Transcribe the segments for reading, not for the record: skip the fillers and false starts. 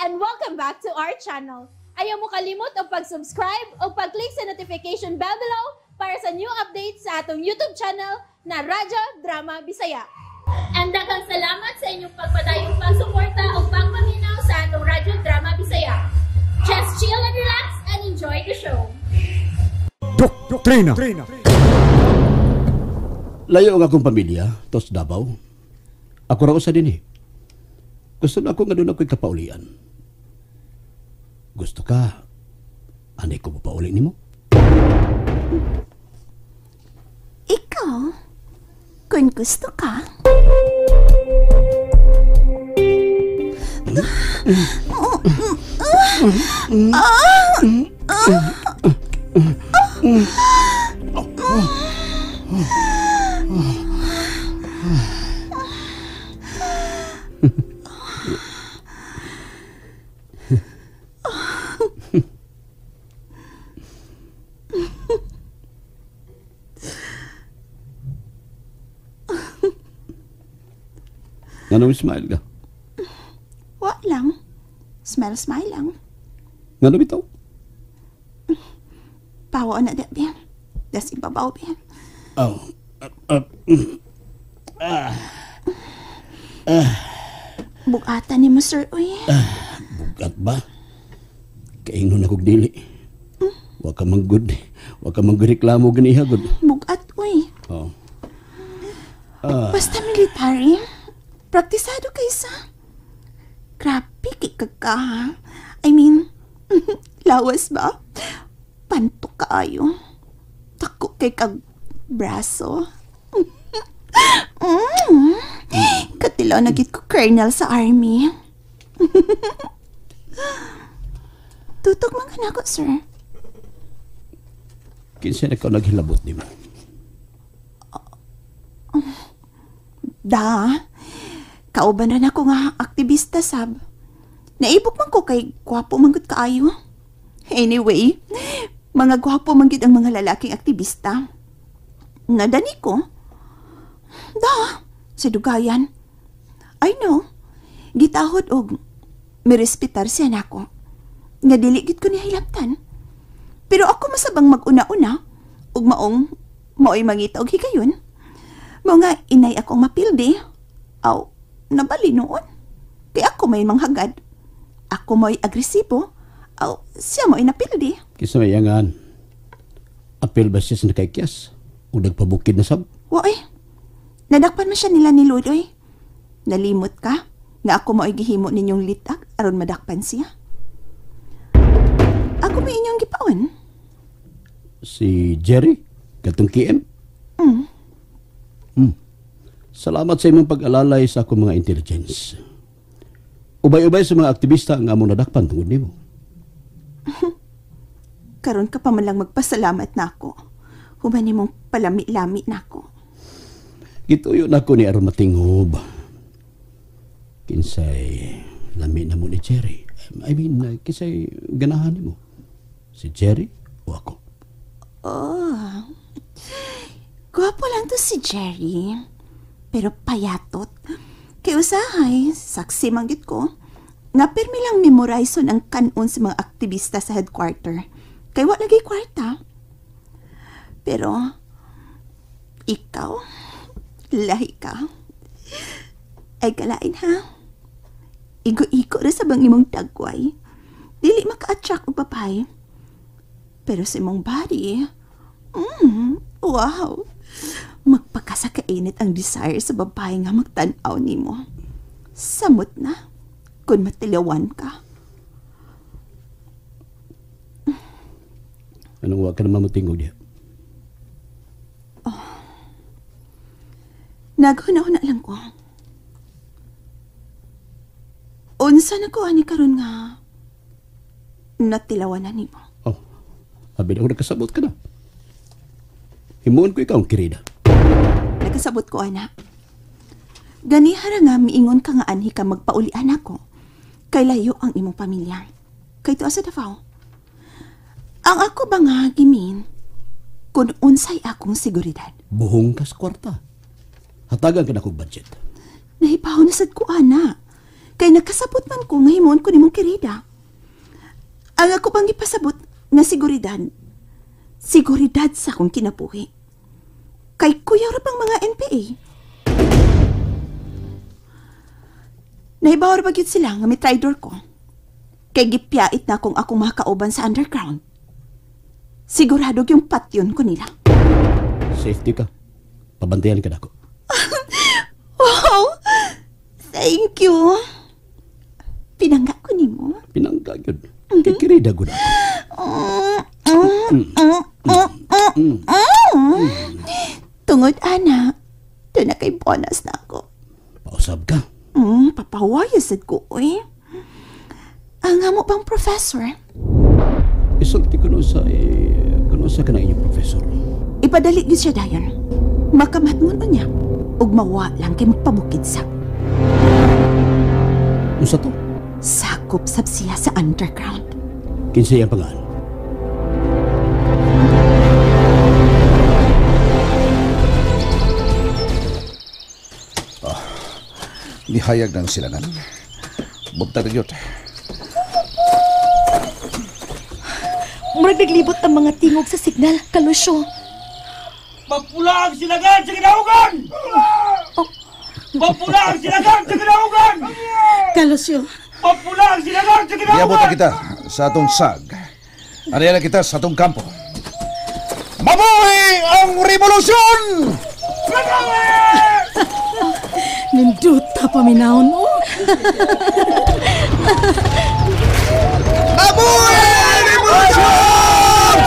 And welcome back to our channel. Ayaw mo kalimot og pag-subscribe o pag-click sa notification bell below para sa new updates sa atong YouTube channel na Radyo Drama Bisaya. And daghang salamat sa inyong pagpadayong pagsuporta o pagpaminaw sa atong Radyo Drama Bisaya. Just chill and relax and enjoy the show. Doktrina. Layo ang akong pamilya, tos Davao. Ako ra usa dinhi. Gusto na ako nga doon ako'y kapaulian. Gusto ka, anay ko pauli nimo? Ikaw, kung gusto ka. Nganong smile ka? Wa lang. Smile, smile lang. Ngano bitaw? Pawa na di, bien. Das ibabaw, bien. Oh. Bugatan ni mo, sir, uy. Bugat ba? Kaingnon akong dili. Wa ka man good. Wa ka man reklamo ganiha gud. Bugat, uy. Oh. Basta military. Praktisado kaysa. Grabe kay ka, ha? I mean, lawas ba? Pantok kaayo. Tako kay kag braso. Katilaw na gid ko colonel sa army. Tutok man ka nako, sir. Kinsa na ka naghilabot nimo? Da. Kauban rin ako nga aktivista, sab. Naibok man ko kay gwapo man gud kaayo. Anyway, mga gwapo man gid ang mga lalaking aktivista. Nadani ko. Da, sa dugayan. I know. Gitahod og mirespetar siya nako. Nga dili gid ko niya hilabtan. Pero ako masabang mag-una-una ug maong maoy mangita og higayon. Mao nga inay akong mapildi. Aw, nabali noon. Kaya ako may manghagad. Ako mo'y agresibo. Aw, siya mo'y napildi. Kisa may yangan. Apil ba siya sa nakaikyas? O nagpabukid na sab? Woy, nadakpan man siya nila ni Ludoy. Nalimot ka nga ako mo'y gihimo ninyong litag aron madakpan siya. Ako may inyong gipaon. Si Jerry? Katong KM? Salamat sa imong pag-alalay sa akong mga intelligence. Ubay-ubay sa mga aktivista ang among nadakpan tungod nimo. Karon ka pa man lang magpasalamat na ako. Human nimong palami-lami na ako. Gituyo na ako ni aron matingob. Kinsay lami na mo ni Jerry. I mean, kinsay ganahan nimo. Si Jerry o ako? Oh. Gwapo lang to si Jerry. Pero payatot. Kay usahay, saksi manggit ko, nga pirmi lang memorize ang kanon sa mga aktivista sa headquarter. Kay wa lagi kwarta. Pero, ikaw, lahi ka. Ay kalain ha. Igo-igo ra sa bang imong tagway. Dili maka-attract og babae. Pero sa imong body, wow. Magpakasakainit ang desire sa babae nga magtan-aw nimo. Samot na kung matilawan ka. Anong wa ka naman matingog diha? Oh. Naghuna-huna lang ko. Unsa na ko ani karon nga natilawan na nimo. Oh, abi na ko nakasabot ka na. Himuon ko ikaw ang kirida. Nakasabot ko, ana. Ganihara nga miingon ka nga anhi ka magpaulian ako. Kay layo ang imong pamilya. Kay tuwa sa Davao. Ang ako ba nga gimin kung unsay akong seguridad? Buhong kas kwarta. Hatagan ka na kong budget. Nahipaw na sad ko, ana. Kay nakasabot man ko nga himuon ko nimong kerida. Ang ako pang ipasabot nga siguridad. Siguridad sa akong kinabuhi. Kay kuya ra pang mga NPA. Nahibaw ra ba gyud sila nga may traidor ko. Kay gipyait na kung akong makauban sa underground. Sigurado yung patyon ko nila. Safety ka. Pabantayan ka nako. Wow! Thank you. Pinangga ko nimo. Pinangga gyud. Kay kirida gud ako. Tungod ana, doon na kay bonus na ako. Pausab ka. Papawaya sad ko, oy. Ang amo bang professor? Isulti ko no sa kuno sa kanang inyong professor. Ipadali gyud siya dayon. Makamatngon niya ug mawa lang kay magpabukid sa. Unsa to? Sakop sab siya sa underground. Kinsa iyang pangalan? Nihayag ng silangan. Buntag na yun. Murag naglibot ang mga tingog sa signal, Kalusyo. Mapula ang silangan sa kinaugan! Oh. Mapula ang silangan sa kinaugan! Kalusyo. Mapula ang silangan sa kinaugan! Niabot na kita sa atong sag. Anaya na kita sa atong kampo. Mabuhi ang revolusyon! Ninduta paminahon mo. Mabuhi ang revolusyon!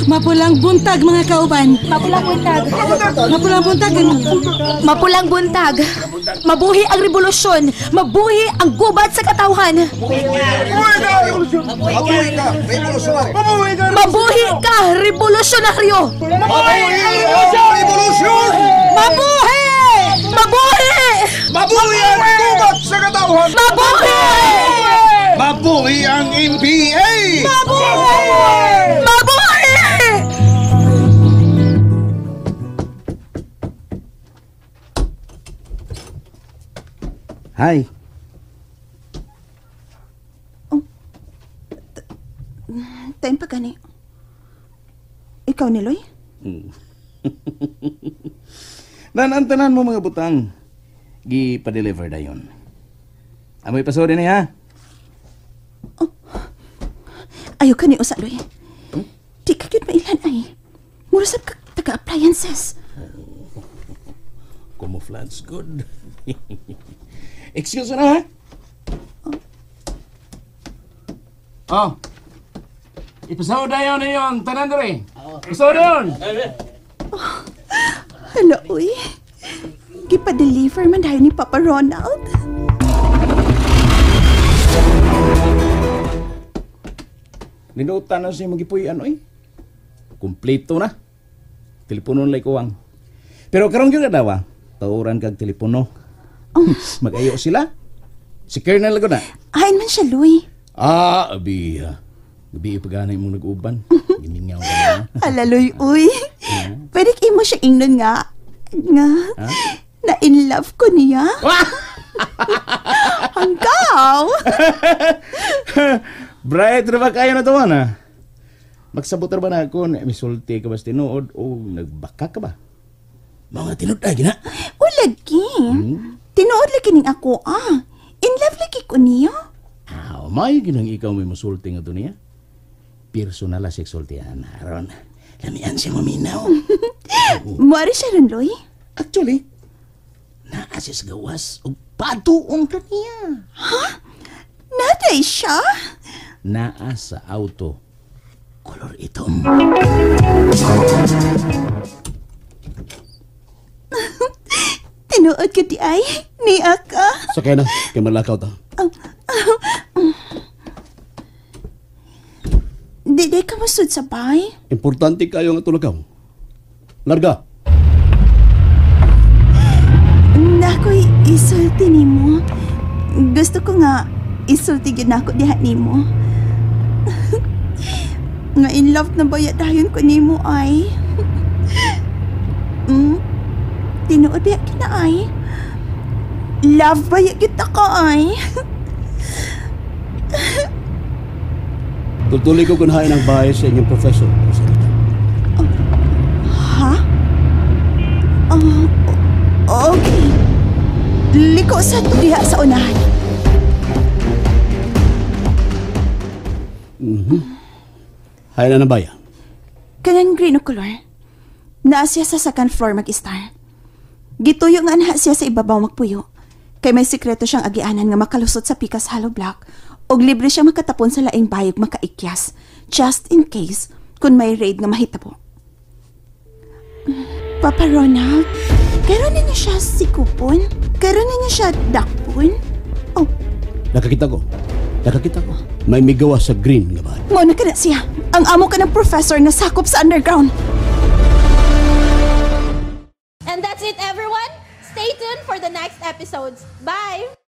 Mapulang buntag mga kauban. Mapulang buntag. Mapulang buntag. Mapulang buntag. Mabuhi ang revolusyon. Mabuhi ang gubat sa katawhan. Mabuhi ka, revolusyonaryo. Mabuhi ka, revolusyonaryo. Mabuhi ang revolusyon! Mabuhi! Mabuhi! Mabuhi ang gubat sa katawhan! Mabuhi! Mabuhi ang NPA! Mabuhi! Mabuhi! Hi. Oh, time pa gani. Ikaw ni Loy? Nanantanan mo mga butang. Gi-pa-deliver na yun. Amoy pasori na ha? Oh. Ayaw ka ni Usa, Loy. Hmm? Di ka yun mailan ay. Murasab ka taga-appliances. Oh. Camouflage good. Excuse na ha? Oh. Ipasaw na yun na yun. Tanan dere. Ipasaw yun. Oh. Hala, uy. Gipa-deliver man tayo ni Papa Ronald. Ninutan na siya magipuy ano eh. Kompleto na. Telepono na ikuwang. Pero karong yun na daw ah. Tauran kag telepono. Oh. Mag-ayo sila. Si Colonel ko na. Ayon man siya, Louie. Ah, abi. Gabi ipaganay mong nag-uban. Gimingaw ka na. Hala, Louie, uy. Pwede imo siya ingnon nga. Nga. Ha? Na in love ko niya. Hanggaw. Bright na ba kayo na tuwan, ha? Magsabot ba na ako? Misulti ka ba sa tinuod o nagbaka ka ba? Mga tinuod ay gina. O lagi. Tinuod lagi ning ako, ah. In love lagi ko niya. Ah, may ginang ikaw may musulti nga to niya. Personal la sexultihan. Aron, lamian siya maminaw. Muari siya ron, Loy? Actually, naa siya sa gawas o patuong ka niya. Ha? Naday siya? Naa sa auto. Kolor itom. Tinuod ka di ay, niya ka. Sakay na, kay malakaw ta. Di ka masud sa bay. Importante kayo nga tulagaw. Larga. Nako'y isulti nimo. Gusto ko nga isulti gyud nako diha nimo. Nga in love na baya dayon ko nimo ay. Tinuod baya kina ay. Love baya kita ka ay. Tutuloy ko kunhain ang bahay sa inyong professor, Rosalita. Ha? Oh, okay. Liko sa diha sa unahan. Hay na na baya. Kanang green o color. Naa siya sa second floor mag-star. Gituyo nga na siya sa ibabaw magpuyo. Kay may sikreto siyang agianan nga makalusot sa pikas hollow block og libre siya makatapon sa laing bayog makaikyas just in case kung may raid nga mahitabo. Papa Ronald, karon ninyo siya sikupon? Karon ninyo siya dakpon? Oh, Nakakita ko. Nakakita ko. May migawa sa green nga bahay. Mo na ka na siya. Ang amo ka ng professor nga sakop sa underground. And that's it, everyone. Stay tuned for the next episodes. Bye!